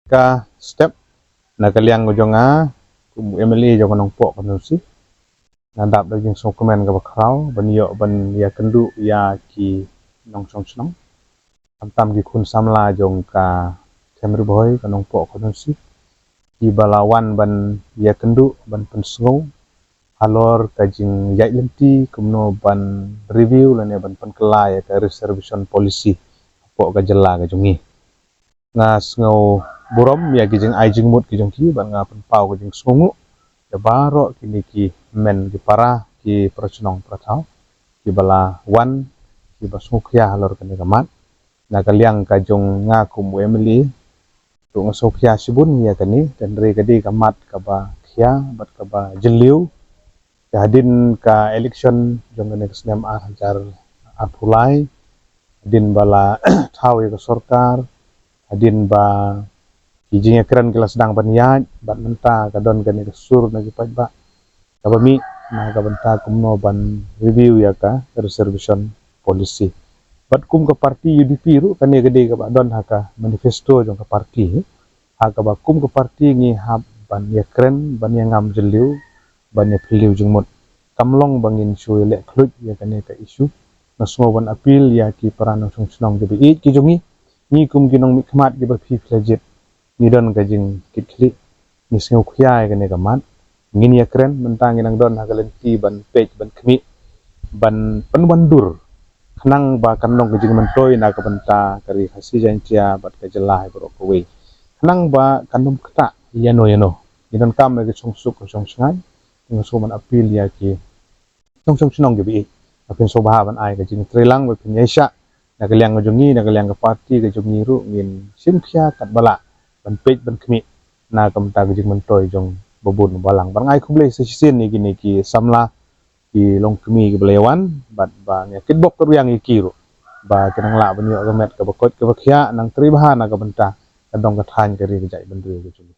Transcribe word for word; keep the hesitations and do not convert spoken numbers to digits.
Ka step na ka liang ka jong nga kum u M L A jong ka Nongpoh constituency, nga dap da jingsngewkmen kaba khraw ban ïoh ban ïakynduh ïa ki nongshong shnong, khamtam ki khun samla jong ka Them Ri Bhoi ka Nongpoh constituency, kiba la wan ban ïakynduh ban pynsngew halor ka jingïaid lynti kumno ban review lane ban pynkylla ïa ka reservation policy hapoh ka jylla ka jong ngi. Nga sngewburom ïa ki jingai jingmut ki jong ki bad nga pynpaw ka jingsngewnguh ïa baroh kine ki hynmen ki para, ki para shnong para thaw kiba la wan, kiba sngewkhia halor kane ka mat. Na ka liang ka jong nga kum u M L A ruh nga sngewkhia shibun ïa kane, hynrei ka dei ka mat kaba khia bad kaba jylliew. Ka hadien ka election jong kane ka snem ar hajar arphew lai, hadien ba la thaw ïa ka sorkar, hadien ba ki jingïakren ki la sdang ban ïaid, bad mynta ka don kane ka sur na ki paidbah kaba mih na ka bynta kumno ban review ïa ka reservation policy. Bad kum ka party U D P ruh kane ka dei kaba don ha ka manifesto jong ka party, ha kaba kum ka party ngi hap ban ïakren, ban ïangam jylliew, ban ïaphylliew jingmut. Kam long ba ngin shu ïaleh khluit ïa kane ka issue. Nga sngew ban appeal ïa ki para nongshong shnong kiba ïeit ki jong ngi, ngi kum ki nongmihkhmat kiba phi phi la jied, ngi don ka jingkitkhlieh, ngi sngewkhia ïa kane ka mat. Ngin ïakren, mynta ngi nang don ha ka lynti ban peit ban khmih, ban pynwandur, khnang ba kan long ka jingmyntoi na ka bynta ka Ri Khasi Jaiñtia bad ka jylla hi baroh kawei, khnang ba kan ym ktah ïano ïano. Ngi donkam ïa ka shongsuk ka shongshngaiñ. Nga sngew ban appeal ïa ki nongshong shnong kiba ïeit, ba phin sngewbha ban ai ka jingtreilang, ba phin ïaishah na ka liang ka jong ngi, na ka liang ka party ka jong ngi ruh ngin shim khia katba lah ban peit ban khmih na ka bynta ka jingmyntoi jong babun balang. Bad nga ai khublei sa shisien ïa kine ki samla, ki longkmie kiba la ïawan, bad ba nga kitbok ka riang ïa ki ruh ba kin nang lah ban ïoh ka met kaba koit kaba khiah, nang trei bha na ka bynta ka dong ka thaiñ, ka ri ka jaitbynriew ka jong ngi.